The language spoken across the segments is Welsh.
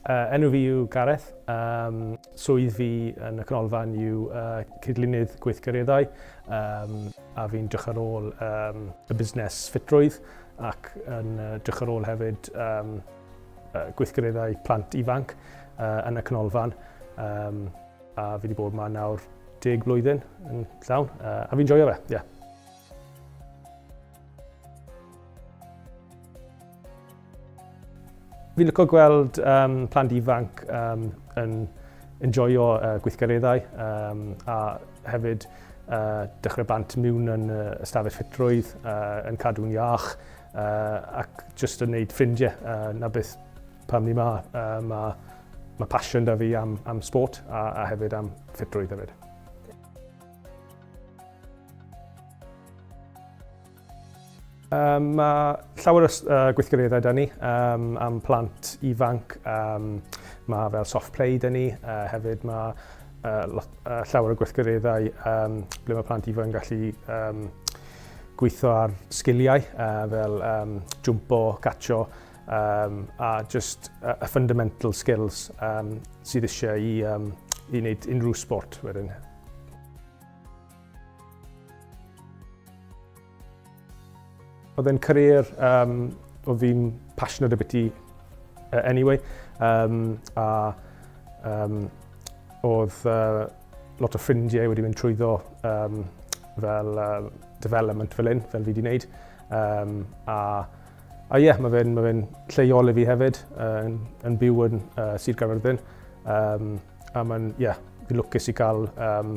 Uh, enw fi yw Gareth. Um, swydd fi yn y canolfan yw uh, cydlynydd gweithgareddau um, a fi'n drych ar ôl um, y busnes ffitrwydd ac yn uh, drych ar ôl hefyd um, uh, gweithgareddau plant ifanc uh, yn y canolfan. Um, a fi wedi bod yma nawr deg blwyddyn yn llawn uh, a fi'n joio fe, ie. Yeah. Fi'n licio gweld um, plant ifanc um, yn enjoyo uh, gweithgareddau um, a hefyd uh, dechrau bant mewn yn uh, ystafell ffitrwydd, uh, yn cadw'n iach uh, ac jyst yn gwneud ffrindiau. Uh, na beth pam ni ma, uh, mae ma passion da fi am, am sport a, a hefyd am ffitrwydd hefyd. Um, mae llawer o uh, gweithgareddau da ni um, am plant ifanc. Um, mae fel soft play da ni. Uh, hefyd mae uh, lot, uh, llawer o gweithgareddau um, ble mae plant ifanc yn gallu um, gweithio ar sgiliau uh, fel um, jwmpo, gatsio um, a just uh, y fundamental skills um, sydd eisiau i, um, i wneud unrhyw sport wedyn. Oedd e'n career um, oedd fi'n passionate about i uh, anyway. Um, a um, oedd uh, lot o ffrindiau wedi mynd trwyddo um, fel uh, development fel un, fel fi wedi wneud. Um, a a ie, yeah, mae fe'n ma fe lleol i fi hefyd, uh, yn, yn byw yn uh, Sir Gaerfyrddin. Um, a mae'n, ie, yeah, fi'n lwcus i gael um,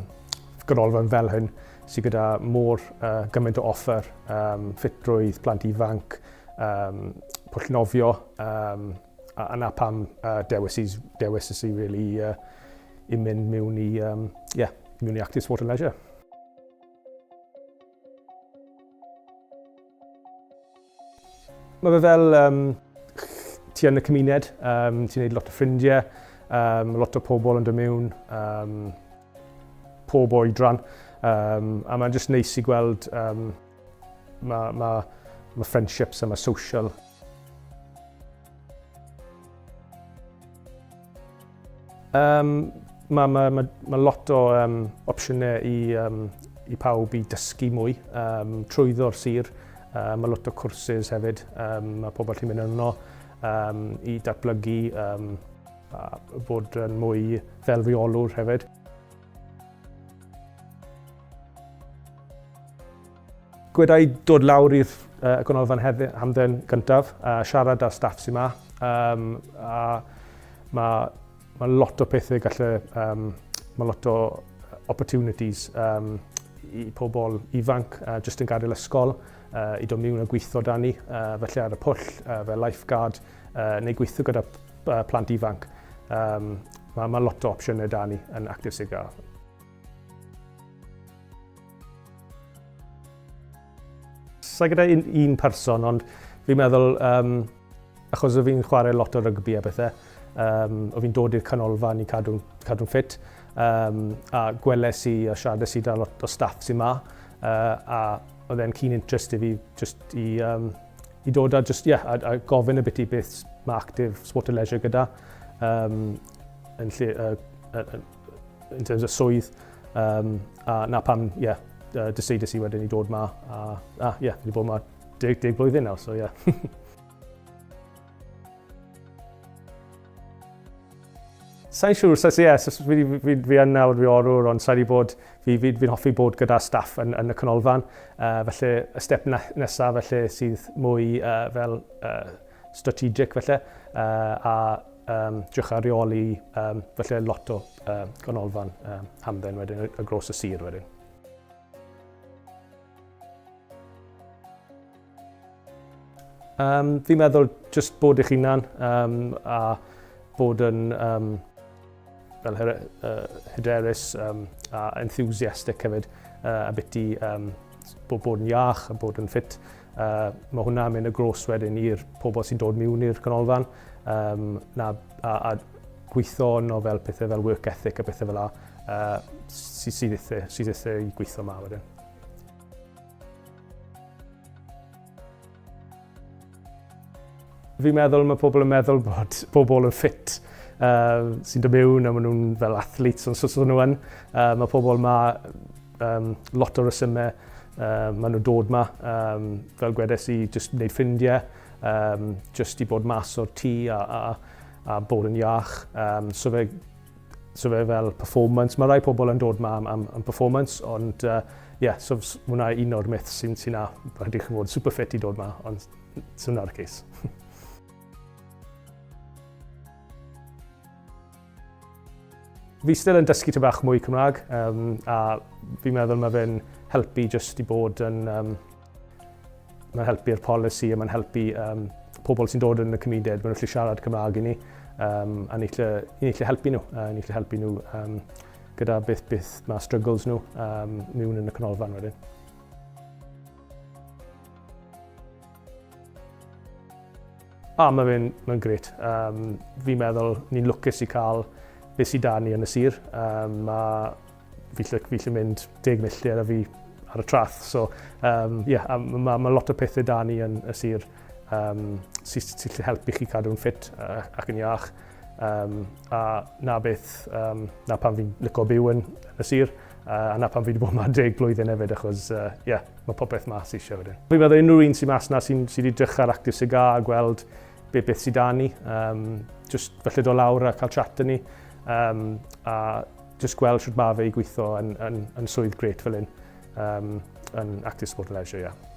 ganolfan fel hyn sydd gyda mor uh, gymaint o offer, um, ffitrwydd, plant ifanc, um, pwll nofio, um, a, a na pam uh, dewis, i, dewis i really, uh, i mynd mewn i, um, yeah, mewn i Active Sport and Leisure. Mae fe fel um, ti yn y cymuned, um, ti'n gwneud lot o ffrindiau, um, lot o pobl yn dod mewn, um, pob oedran, um, a mae'n just neis i gweld um, mae ma, ma friendships a mae social. Um, mae ma, ma, ma lot o um, opsiynau i, um, i pawb i dysgu mwy um, trwyddo'r sir. Uh, mae lot o cwrsus hefyd, um, mae pobl chi'n mynd yno um, i datblygu um, a bod yn mwy fel rheolwr hefyd. Gwedai dod lawr i'r uh, ganolfan hamdden gyntaf, a siarad â staff sy'n ma. Um, a mae ma lot o pethau gallu, um, mae lot o opportunities um, i pobl ifanc uh, jyst yn gadael ysgol uh, i dod mewn a gweithio da ni, uh, felly ar y pwll, uh, fel lifeguard, uh, neu gweithio gyda uh, plant ifanc. Um, mae ma lot o opsiynau da ni yn Active Cigar. Sa gyda un, un person, ond fi'n meddwl, um, achos o fi'n chwarae lot o rygbi a bethau, um, o fi'n dod i'r canolfan i cadw'n cadw ffit, um, a gweles i a siarades i da lot o staff sy'n ma, uh, a oedd e'n keen interest i fi just i, um, i dod a just, yeah, a, a gofyn y bit i beth mae Active Sport and Leisure gyda, um, yn lle, uh, uh, in terms of swydd. Um, a na pam, ie, yeah, uh, decided i wedyn i dod ma. A, a ie, yeah, fi wedi bod ma deg, deg blwyddyn nawr, so ie. Yeah. Sa'n siŵr, so, yeah, so, fi, fi, fi yn nawr reolwr, ond sa'i bod, fi, fi, fi'n hoffi bod gyda staff yn, yn y canolfan. Uh, felly, y step nesaf felly sydd mwy uh, fel uh, strategic felly, uh, a um, drych ar reoli um, felly lot o um, ganolfan um, hamdden wedyn, y gros y sir wedyn. Um, fi'n meddwl just bod eich hunan um, a bod yn um, fel her, uh, hyderus um, a enthusiastic hefyd uh, a biti um, bod, bod yn iach a bod yn ffit. Uh, mae hwnna'n mynd y gros wedyn i'r pobl sy'n dod mewn i'r canolfan um, na, a, a gweithio yno fel pethau fel work ethic a pethau fel la uh, sydd, sydd eithaf, sydd eithaf i gweithio yma wedyn. Fi'n meddwl mae pobl yn meddwl bod pobl yn ffit sy'n dod mewn a maen nhw'n fel athletes ond so, so nhw yn. Mae pobl ma lot o resymau maen nhw'n dod ma, fel gwedes i, just wneud ffrindiau, just i bod mas o'r tŷ a bod yn iach. So fe fel performance. Mae rai pobl yn dod ma am performance, ond yeah, so hwnna un o'r myths sy'n sy na. Rhaid i chi fod super fit i dod ma, ond sy'n hwnna'r case. Fi still yn dysgu tipyn bach mwy Cymraeg, a fi'n meddwl mae fe'n helpu jyst i bod yn... Mae'n helpu'r polisi a mae'n helpu pobl sy'n dod yn y cymuned, maen nhw'n gallu siarad Cymraeg i ni, a ni'n gallu helpu nhw, ni'n gallu helpu nhw gyda beth mae struggles nhw mewn yn y canolfan wedyn. A mae fe'n mae grêt. Fi'n meddwl ni'n lwcus i cael beth sydd da ni yn y sir. Ma, fi lle, fi lle mynd 10 milltir a fi ar y traeth. So, yeah, mae ma lot o pethau da ni yn y sir sy'n sy lle helpu chi cadw'n ffit ac yn iach. A na beth, na pam fi'n licio byw yn y sir, a na pam fi wedi bod yma 10 blwyddyn hefyd, achos yeah, mae popeth mas eisiau wedyn. Fi'n meddwl unrhyw un sy'n mas na sy'n sy wedi drych ar Active Cigar a gweld beth sydd da ni, just felly dod lawr a cael chat 'da ni, a just gweld sut mae fe i gweithio yn swydd grêt fel un, yn Active Sport and Leisure, yeah.